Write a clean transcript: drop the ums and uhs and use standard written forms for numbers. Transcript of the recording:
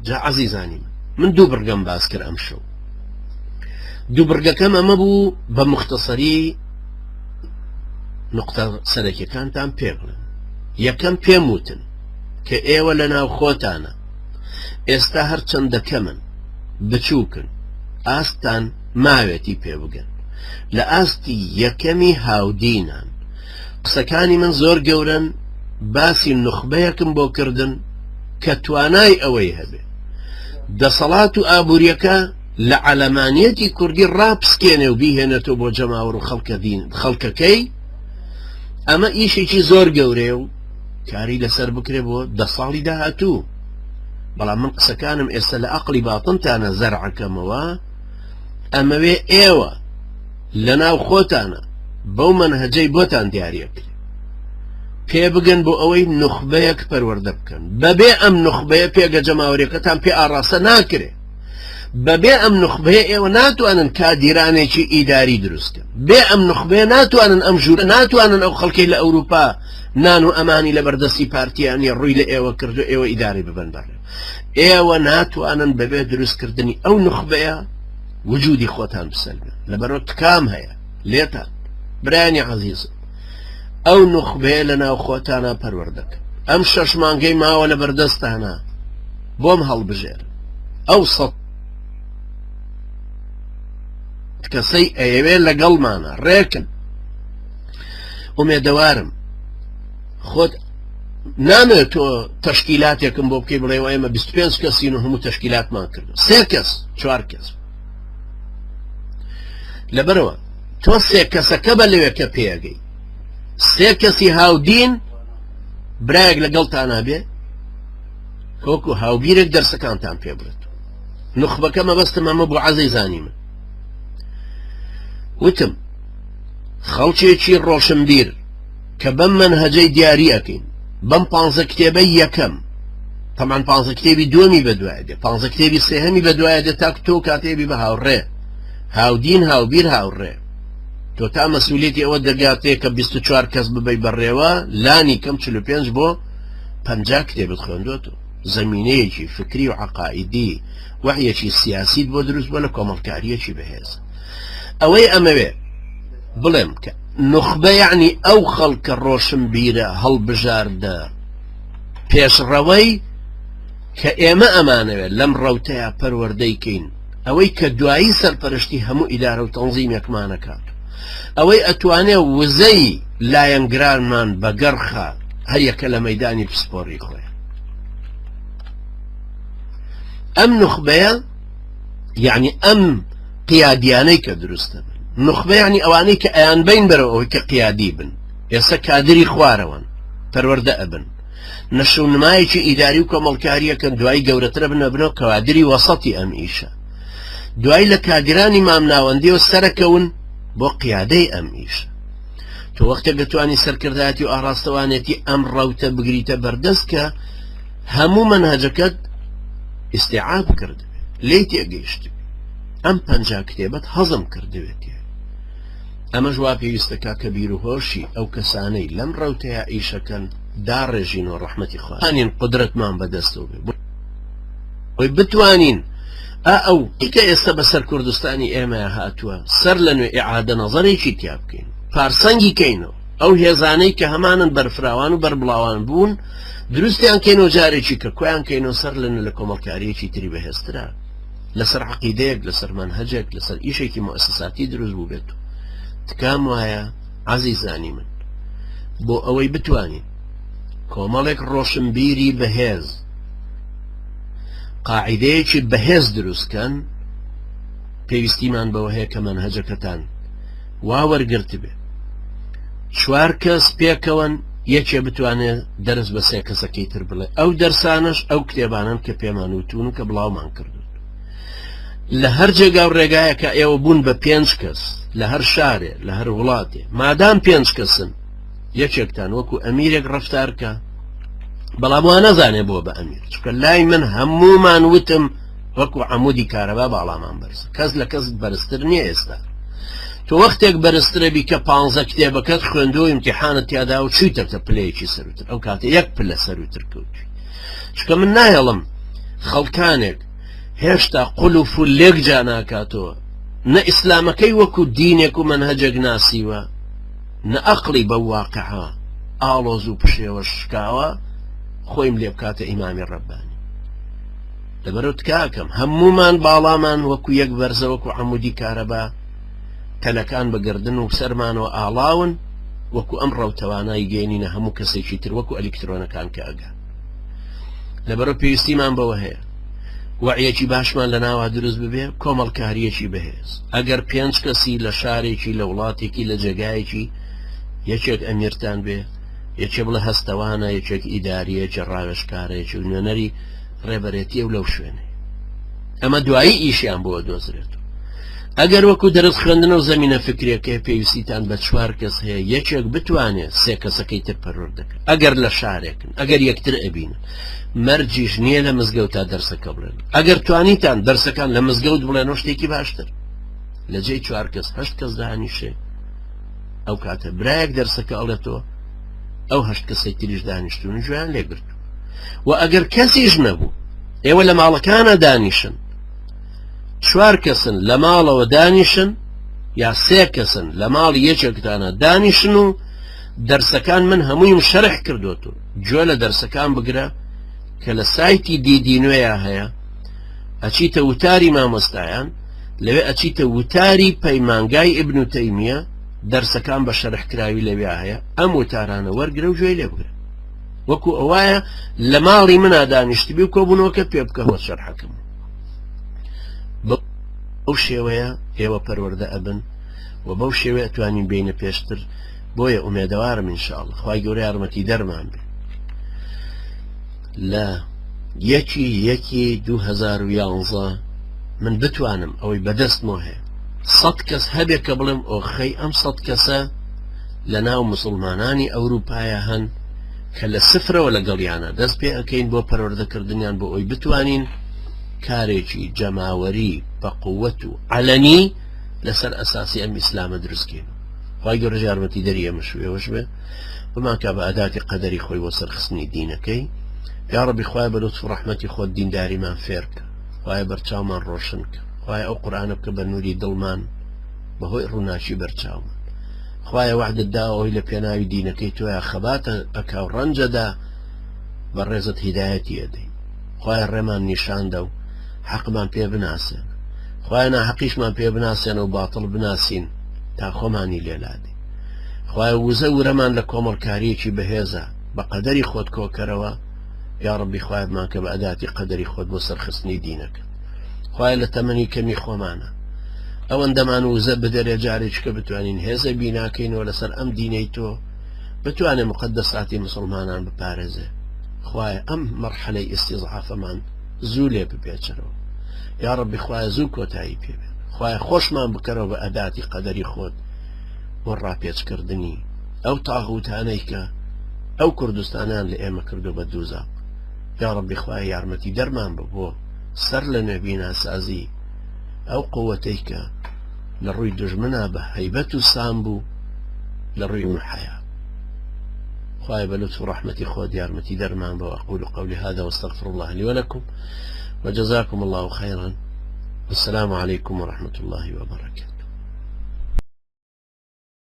جا عەزیزانی من من دوو بڕگەم باس کرد ئەمشەو. دوو بڕگەکەم ئەمە بوو بە موختەسەری نوقتە سەرەکیەکانتان پێ بڵێم. یەکەم پێم وتن کە ئێوە لە ناو خۆتانە ئێستا هەرچەندە کەمن بچووکن ئاستتان ماوێتی پێ بگەن لە ئاستی یەکەمی هاودینان قسەکانی من زۆر گەورەن باسی نوخبەیەکم بۆ کردن کە توانای ئەوەی هەبێ دەسەڵات و ئابووریەکە لە عەلەمانیەتی کوردی ڕاپسکێنێ و بیهێنێتەوە بۆ جەماوەر و خەڵکە دین خەڵکەکەی ئەمە ئیشێکی زۆر گەورەیە و کاری لەسەر بکرێ بۆ دە ساڵی داهاتوو بەڵام من قسەکانم ئێستا لە ئەقلی باتنتانە زەرعەکەمەوە ئەمەوێ ئێوە لەناو خۆتانە بەو مەنهەجەی بۆتان دیاریەکرێ پێ بگەن بۆ ئەوەی نوخبەیەک پەروەردە بکەن بەبێ ئەم نوخبەیە پێگە جەماوەریەکەتان پێ ئاڕاستە ناکرێ بەبێ ئەم نوخبەیە ئێوە ناتوانن کادیرانێکی ئیداری دروستکەن بێ ئەم نوخبەیە ناتوانن ئەم ژوورە ناتوانن ئەو خەڵکەی لە ئەوروپا نان و ئەمانی لە بەردەستی پارتیان نیە ڕووی لە ئێوە کردو ئێوە ئیداری ببەن بەڕێ ئێوە ناتوانن بەبێ دروستکردنی ئەو نوخبەیە وجودی خۆتان بسەلمێن لەبەرەوە تکام هەیە لێتان برایانی عەزیزم ئەو نوخبەیە لە ناو خۆتانا پەروەردەکەن ئەم شەش مانگەی ماوە لە بەردەستانە بۆم هەڵبژێر ئەو سە کەسەی ئەیەوێ لەگەڵمانە ڕێکن ئومێدەوارم خۆت نامەوێت تۆ تەشکیلاتێکم بۆ بکەی بڵێ ئێمە 25 کەسین و هەموو تەشکیلاتمان کردو سێ کەس چوار کەس لەبەرەوە تۆ سێ کەسەکە بە لەوێ کە پێگەی سێ کەسی هاودین برایەک لەگەڵتانا بێ کۆکو هاوبیرێک دەرسەکانتان پێ بڵێت نوخبەکە مەبەستم ئەمە بۆ عەزیزانی من وتم خەڵکێکی ڕۆشنبیر کە بەم مەنهەجەی دیاری ئەکەین بەم پانزە کتێبەی یەکەم تەمان پانزە کتێبی دووەمی بەدوای دێ پانزە کتێبی سێهەمی بەدوای دێ تاک تۆ کاتێبی بە هاوڕێ هاودین هاوبیر هاوڕێ تۆ تا مەسئولیەتی ئەوە دەگاتێ کە 24 کەس ببەی بەڕێوە لانی کەم 45 بۆ 50 کتێبت خوێندوەتەوە زەمینەیەکی فکری و عقائیدی وعیەکی سیاسیت بۆ دروست بۆ لە کۆمەڵکاریەکی بەهێز ئەوەی ئەمەوێ بڵێم کە نوخبە یەعنی ئەو خەڵکە ڕۆشنبیرە هەڵبژاردە پێشڕەوەی کە ئێمە ئەمانەوێت لەم ڕەوتەیا پەروەردەی کەین ئەوەی کە دوایی سەرپەرشتی هەموو ئیدارە و تەنزیمێکمانەکات ئەوەی ئەتوانێ وزەی لایەنگرانمان بەگەڕخا هەریەکە لە مەدانی پسپۆڕی خۆیان ئەم نوخبەیە یعنی ئەم قیادیانەی کە دروستە بن نوخبە یعنی ئەوانەی کە ئەیان بین بەرەوە ئەوەی کە قیادی بن ئێستا کادری خوارەوەن پەروەردە ئەبن نەشونمایەکی ئیداری و کۆمەڵکاریەکەن دوای گەورەترە بنە بنەوە کەوادری وەسەتی ئەم ئیشە دوای لە کادرانی مامناوەندیەوە سەرەکەون بۆ قیادەی ئەم ئیشە تۆ وەختێک دەتوانی سەرکردایەتی و ئاراستەوانێتی ئەم ڕەوتە بگریتە بەردەست کە هەموو مەنهەجەکەت ئیستیعاب کردبێت لێی تێگەیشتبی ئەم پەنجا کتێبەت هەزم کردبێت ئەمەش وا پێویستەکە کە بیر و هۆشی ئەو کەسانەی لەم ڕەوتەیە ئیشەکەن داڕێژین و ڕەحمەتی خوا توانین قودرەتمان بەدەستەوە بێ بۆی بتوانین ئا ئەو کە ئێستا بەسەر کوردستانی ئێمە هاتووە سەر لە نوێ ئیعادە نەزەرێکی تیا بکەین پارسەنگی کەینەوە ئەو هێزانەی کە هەمانن بەرفراوان و بەربڵاوان بوون دروستیان کەینەوە جارێکی کە کۆیان کەینەوە سەر لە لە کۆمەڵکاریەکی تری بەهێزترە لەسەر عقیدەیەک لەسەر مەنهەجێک لەسەر ئیشێکی موئەسەساتی دروست بوو بێت تکام وایە عەزیزانی من بۆ ئەوەی بتوانین کۆمەڵێک ڕۆشنبیری بەهێز قاعدەیەکی بەهێز دروستکەن پێویستیمان بەوە هەیە کە مەنهەجەکەتان وا وەرگرتبێ چوار کەس پێکەوەن یەکێ بتوانێت دەرس بە سێ کەسەکەی تر بڵێ ئەو دەرسانەش ئەو کتێبانن کە پێمان وتون و کە بڵاومان کردو لە هەر جێگا و ڕێگایەکە ئێوە بوون بە پێنج کەس لە هەر شارێ لە هەر وڵاتێ مادام پێنج کەسن یەکێکتان وەکو ئەمیرێک ڕفتارکە بەڵام وا نەزانێ بۆ بە ئەمیر چونکە لای من هەمومان وتم وەکو عەمودی کارەبا باڵامان بەرز کەس لە کەس بەرزتر نییە ئێستا تۆ وەختێک بەرزترە بی کە پانزە کتێبەکەت خوێندووە ئیمتیحانت تیادا و چوویتەتە پلەیەکی سەروتر ئەو کاتە یەک پلە سەروتر کەوتوی چونکە من نایەڵم. خەڵکانێک هێشتا قولف و لێک جا ناکاتەوە، نە ئیسلامەکەی وەکو دینێک و مەنهەجێک ناسیوە، نە ئەقڵی بەو واقعە ئاڵۆز و پشێوە شکاوە خۆیم لێ بکاتە ئیمامی ڕەبانی. لەبەرەو تکاکەم هەموومان باڵامان وەکو یەک بەرزە، وەکو عەمودی کارەبا تەلەکان بە گردن و سەرمانەوە ئاڵاون، وەکو ئەم ڕەوتەوانای گەێنینە هەموو کەسێکی تر وەکو ئەلیکترۆنەکان کە ئەگەن. لەبەرەو پێویستیمان بەوە هەیە وەعیەکی باشمان لە ناوا دروست ببێ، کۆمەڵکاریەکی بەهێز. ئەگەر پێنج کەسی لە شارێکی، لە وڵاتێکی، لە جێگایەکی، یەکێک ئەمیرتان بێ، یەکێ بڵێ هەستەوانە، یەکێک ئیداریە، یەکێ ڕاوێژکارە، یەکێک نوێنەری ڕێبەرێتیە و لەو شوێنەیە. ئەمە دوایی ئیشیان بۆ دۆزرێت. ئەگەر وەکو دەرس خوێندنە و زەمینە فکرێکەیە پێویستیتان بە چوار کەس هەیە، یەکێک بتوانێت سێ کەسەکەی تر پەروەردەکە. ئەگەر لە شارێکن، ئەگەر یەکتر ئەبینن، مەرجیش نییە لە مزگەوتا دەرسەکە بڵێن. ئەگەر توانیتان دەرسەکان لە مزگەوت بڵێنەوە شتێکی باشتر. لە جێی چوار کەس هەشت کەس دانیشێ، ئەو کاتە برایەک دەرسەکە ئەڵێتەوە، ئەو هەشت کەسەی تریش دانیشتون و گوێیان لێگرتو. و ئەگەر کەسیش نەبوو، ئێوە لە ماڵەکانە دانیشن، چوار کەسن لە ماڵەوە دانیشن یا سێ کەسن لە ماڵی یەکێکتانە دانیشن و دەرسەکان من هەموویم شەرح کردوەتەوە، گوێ لە دەرسەکان بگرە کە لە سایتی دیدی نوێیا هەیە، ئەچیتە وتاری مامۆستایان، لەوێ ئەچیتە وتاری پەیمانگای ئیبن تەیمیە، دەرسەکان بە شەرح کراوی لەوێ هەیە، ئەم وتارانە وەرگرە و گوێی لێ بگرە. وەکو ئەوایە لە ماڵی منا دانیشتبی و کۆبوونەوەکە پێ بکە بۆ شەرحەکەم. بەو شێوەیە ئێوە پەروەردە ئەبن و بەو شێوەیە ئەتوانین بێینە پێشتر. بۆیە ئومێدەوارم ئینشاءاللە خوای گەورە یارمەتی دەرمان بێ لە یەکی یەکی 2011 من بتوانم ئەوەی بەدەستمەوە هەیە سەد کەس هەبێ کە بڵێم ئۆخەی ئەم سەد کەسە لە ناو مسلمانانی ئەوروپایە هەن کە لە سفرەوە لەگەڵیانە دەست پێ ئەەکەین بۆ پەروەردەکردنیان بۆ ئەوی بتوانین کارێکی جەماوەری بە قووەت و عەلەنی لەسەر ئەساسی ئەم ئیسلامە دروستکەین. خوای گەورەش یارمەتی دەری ئێمەش و ئێوەش بێ بمانکا بە ئەداتی قەدەری خۆی بۆ سەرخستنی دینەکەی. یا ڕەبی خوایە بە لوتف و ڕەحمەتی خۆت دینداریمان فێر بکە، خوایە بەرچاومان ڕۆشن بکە، خوایە ئەو قورئانە بکە بە نوری دڵمان بەهۆی ڕووناکی بەرچاومان. خوایە وەعدت داوە ئەوەی لە پێناوی دینەکەی تۆیا خەباتە ئەکا و ڕەنجەدا بە ڕێزت هیدایەتی ئەدەی. خوایە ڕێمان نیشاندە و حەقمان پێ بناسێنە. خوایە ناحەقیشمان پێ بناسێنە و باتڵ بناسین تا خۆمانی لێ لادەین. خوایە وزە ورەمان لە کۆمەڵکاریەکی بەهێزە بە قەدەری خۆت کۆکەرەوە یا ڕەبی خوایە بمانکە بە ئەداتی قەدەری خۆت بۆ سەرخستنی دینەکەت. خوایە لە تەمەنی کەمی خۆمانە ئەوەندەمان وزە بدەرێ جارێکی کە بتوانین هێزە بیناکەینەوە لەسەر ئەم دینەی تۆ بتوانێ مقدساتی مسلمانان بپارێزێ. خوایە ئەم مەرحەلەی ئیستیزعافەمان زوو لێ بپێچەرەوە یا ڕەبی خوایە زوو کۆتایی پێ بێ. خوایە خۆشمان بکەرەوە بە ئەداتی قەدەری خۆت بۆ ڕاپێچکردنی ئەو تاغوتانەی کە ئەو کوردستانیان لە ئێمە کردو بە دووزاق. یا ڕەبی خوایە یارمەتی دەرمان بە بۆ سەر لە نوێ بیناسازی ئەو قوەتەی کە لە ڕووی دوژمنا بە هەیبەت و سام بوو لە ڕووی محەیا. خوایە بە لوتف و ڕەحمەتی خۆت یارمەتی دەرمان بە. أقول قولي هذا واستغفر الله لي ولكم وجزاكم الله خيرا والسلام عليكم ورحمة الله وبركاته.